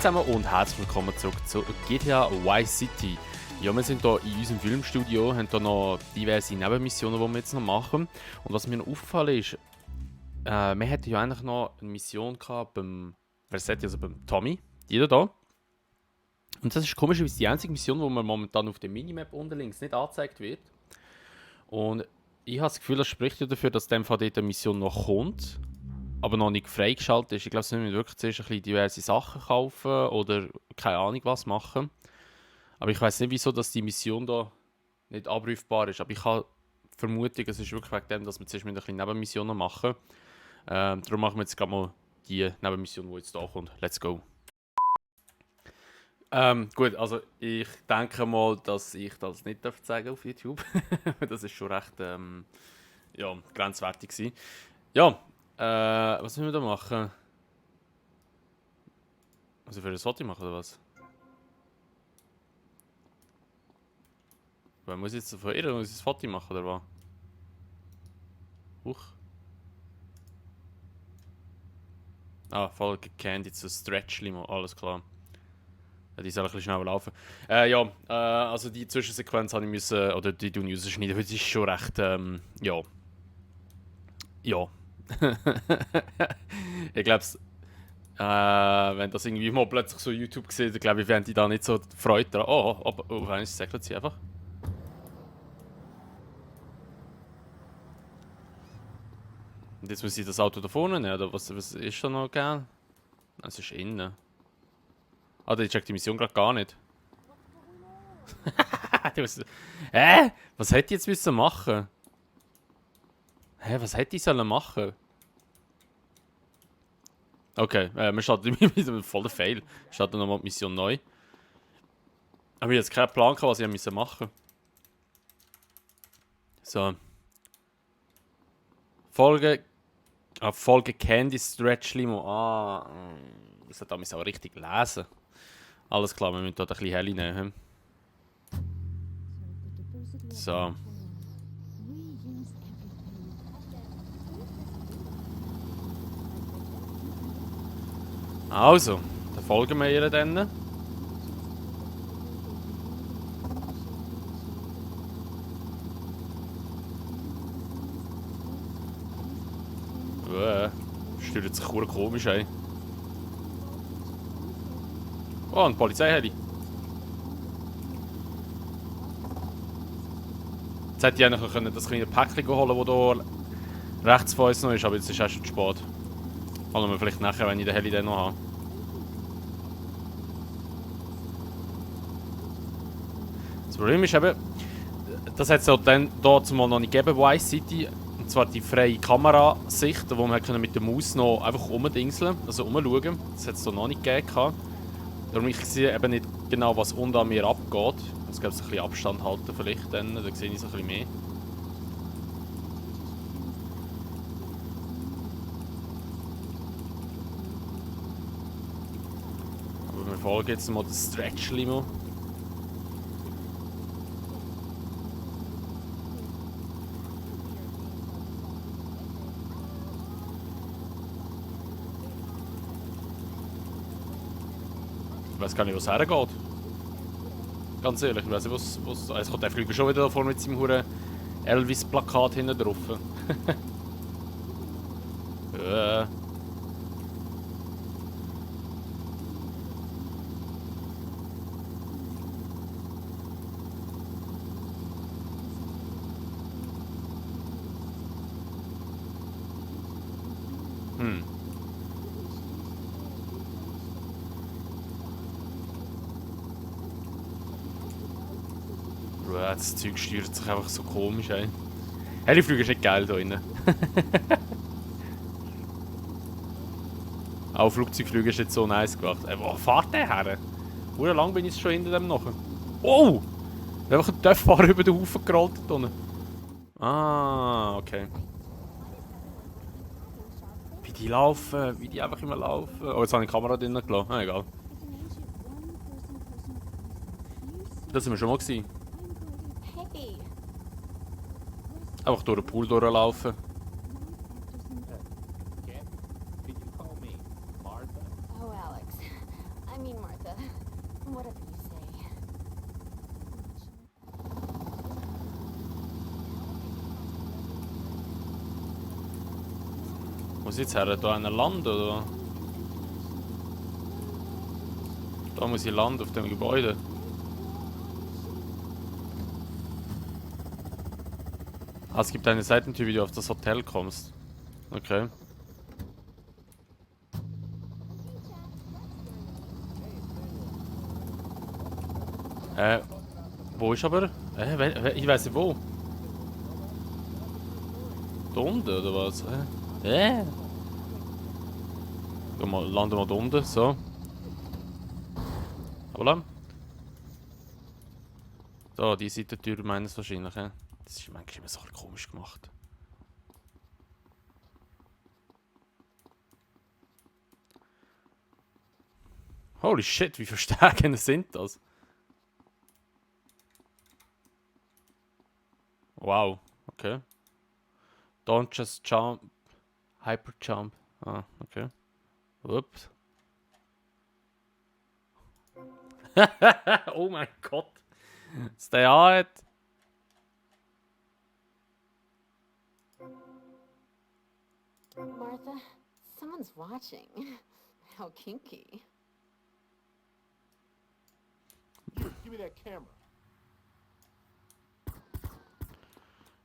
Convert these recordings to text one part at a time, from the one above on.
zusammen und herzlich willkommen zurück zu GTA Vice City. Ja, wir sind hier in unserem Filmstudio, haben hier noch diverse Nebenmissionen, die wir jetzt noch machen. Und was mir noch aufgefallen ist, wir hatten ja eigentlich noch eine Mission gehabt beim Versetti, also beim Tommy, die da. Und das ist komischerweise die einzige Mission, die mir momentan auf der Minimap unten links nicht angezeigt wird. Und ich habe das Gefühl, das spricht ja dafür, dass in dem Fall dort eine Mission noch kommt, aber noch nicht freigeschaltet ist. Ich glaube, sie müssen wirklich zuerst ein bisschen diverse Sachen kaufen oder keine Ahnung was machen. Aber ich weiß nicht, wieso dass die Mission da nicht abrufbar ist. Aber ich habe Vermutung, es ist wirklich wegen dem, dass wir zuerst ein bisschen Nebenmissionen machen. Darum machen wir jetzt gerade mal die Nebenmission, die jetzt da kommt. Let's go. Gut, also ich denke mal, dass ich das nicht sagen auf YouTube. Das ist schon recht ja, grenzwertig gewesen. Ja, was müssen wir da machen? Also für ein Foto machen oder was? Weil muss ich jetzt von ihr ein Foto machen oder was? Huch. Ah, Folge Candy zu Stretch Limo, alles klar. Ja, die soll ein bisschen schneller laufen. Ja, also die Zwischensequenz habe ich müssen, oder die tun rausschneiden, weil die ist schon recht, ja. Ja. Ich glaube, wenn das irgendwie mal plötzlich so YouTube sieht, glaube ich, werden die da nicht so Freude dran. Oh, eins segelt sie einfach. Und jetzt muss ich das Auto da vorne nehmen, oder was ist da noch gern? Es ist innen. Ah, der checkt die Mission gerade gar nicht. Was hätte ich jetzt müssen machen? Was hätte ich sollen machen? Okay, wir starten wieder voll der Fail. Wir starten nochmal die Mission neu. Aber ich habe jetzt keinen Plan gehabt, was ich machen musste. So. Folge Candy Stretch Limo. Ich sollte das auch richtig lesen. Alles klar, wir müssen hier ein bisschen hell nehmen. So. Also, dann folgen wir ihr dann. Stört sich verdammt komisch ein. Oh, ein Polizeiheli. Jetzt hätte ich eigentlich können das kleine Päckchen holen, das hier rechts von uns noch ist, aber jetzt ist es schon zu spät. Holen wir vielleicht nachher, wenn ich den Heli dann noch habe. Das Problem ist eben, das hat es ja dann dazu mal noch nicht gegeben bei Vice City. Und zwar die freie Kamerasicht, wo man mit der Maus noch einfach rumdingseln, also rumschauen. Das hat es noch nicht gegeben. Darum ich sehe eben nicht genau, was unter mir abgeht. Jetzt gibt es ein bisschen Abstand halten vielleicht, dann sehe ich es ein bisschen mehr. Aber wir folgen jetzt mal das Stretch Limo. Ich weiß gar nicht, was hergeht. Ganz ehrlich, ich weiß nicht, was es kommt der Flüger schon wieder da vorne mit seinem huren Elvis-Plakat hinten drauf. Das Zeug steuert sich einfach so komisch ein. Heliflüge ist nicht geil da drinnen. Auch Flugzeugflüge ist jetzt so nice gemacht. Wo fährt der her? Wie lang bin ich schon hinter dem noch? Oh! Einfach ein Töpffahrer über den Haufen gerollt da unten. Ah, okay. Wie die laufen, wie die einfach immer laufen. Oh, jetzt habe ich die Kamera drinnen gelassen. Ah, egal. Das sind wir schon mal gewesen. Einfach durch den Pool durchlaufen. Oh, Alex. I mean, Muss ich jetzt her? Da an Land oder? Da muss ich landen auf dem Gebäude. Ah, es gibt eine Seitentür, wie du auf das Hotel kommst. Okay. Wo ist aber? Ich weiß nicht wo. Da unten oder was? Landen wir da unten, so. Voilà. So, die Seitentür meines wahrscheinlich. Das ist manchmal immer so ein bisschen komisch gemacht. Holy shit, wie viele Stärken sind das? Wow, okay. Don't just jump. Hyper jump. Ah, okay. Ups. Oh mein Gott. Stay on it. Martha, someone's watching. How kinky. Give me that camera.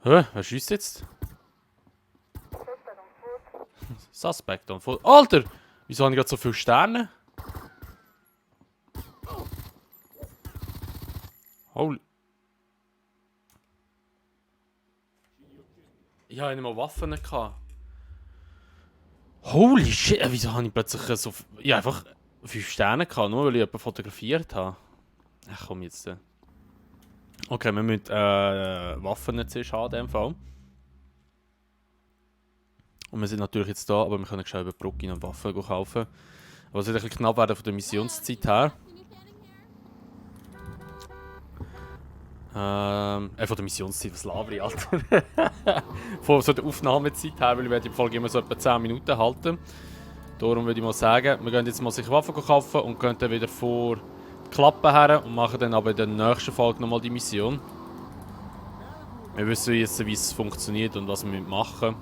Hä? Wer schießt jetzt? Suspect on foot. Alter! Wieso habe ich gerade so viele Sterne? Holy. Ich habe nicht mal Waffen gehabt. Holy shit! Wieso habe ich plötzlich so. Ja, einfach 5 Sterne gehabt, nur weil ich jemanden fotografiert habe. Ach komm jetzt. Okay, wir müssen Waffen zuerst haben in dem Fall. Und wir sind natürlich jetzt da, aber wir können schnell über die Brücke noch Waffen kaufen. Aber es wird ein bisschen knapp werden von der Missionszeit her. Von der Missionszeit, was laber ich, Alter? Von so der Aufnahmezeit her, weil ich werde die Folge immer so etwa 10 Minuten halten. Darum würde ich mal sagen, wir gehen jetzt mal sich Waffen kaufen und gehen dann wieder vor die Klappe her und machen dann aber in der nächsten Folge nochmal die Mission. Wir wissen jetzt, wie es funktioniert und was wir machen.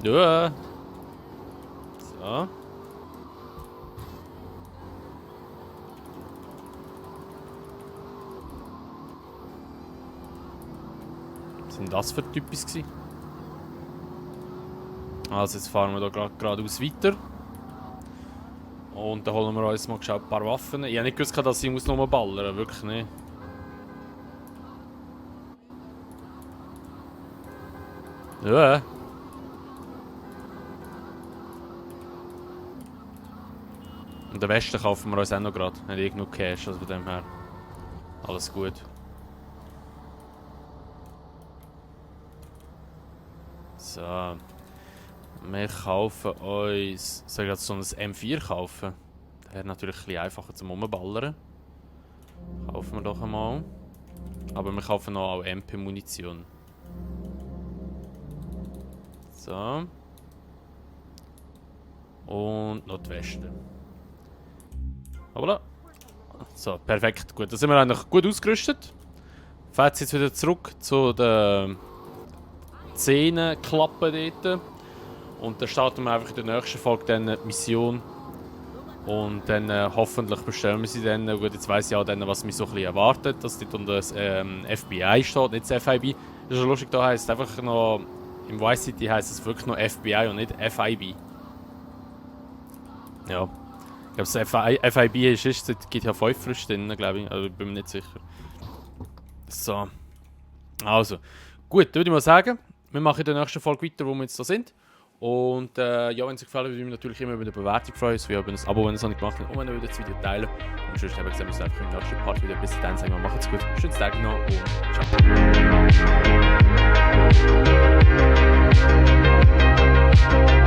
Ja. So. Was sind das für Typis gewesen? Also jetzt fahren wir da geradeaus weiter. Und dann holen wir uns mal ein paar Waffen. Ich habe nicht gewusst, dass ich nochmal ballern muss, wirklich nicht. Ja. Und den Westen kaufen wir uns auch noch gerade. Nicht irgendwo Cash, also von dem her. Alles gut. So. Wir kaufen uns. Soll ich gerade so ein M4 kaufen? Das wäre natürlich ein bisschen einfacher zum Umballern. Kaufen wir doch einmal. Aber wir kaufen noch auch MP-Munition. So. Und noch die Weste. Voilà. So, perfekt. Gut, dann sind wir eigentlich gut ausgerüstet. Fährt jetzt wieder zurück zu den Szenenklappen dort. Und dann starten wir einfach in der nächsten Folge dann die Mission. Und dann hoffentlich bestellen wir sie dann. Gut, jetzt weiss ich auch dann, was mich so ein bisschen erwartet. Dass dort unter das FBI steht, nicht das FIB. Das ist schon lustig, da heisst es einfach noch. Im Vice City heisst es wirklich noch FBI und nicht FIB. Ja. Ich glaube, das FIB ist seit GTA 5 frisch drin, glaube ich. Also ich bin mir nicht sicher. So. Also. Gut, dann würde ich mal sagen, wir machen in der nächsten Folge weiter, wo wir jetzt da sind. Und ja, wenn es euch gefallen hat, würde ich mich natürlich immer über eine Bewertung freuen. Es wäre über ein Abo, wenn ihr es noch nicht gemacht habt. Und wenn ihr das Video teilen. Und sonst haben wir gesehen, wir uns einfach im nächsten Part wieder. Bis dann sagen wir, macht's gut. Schönen Tag noch und ciao.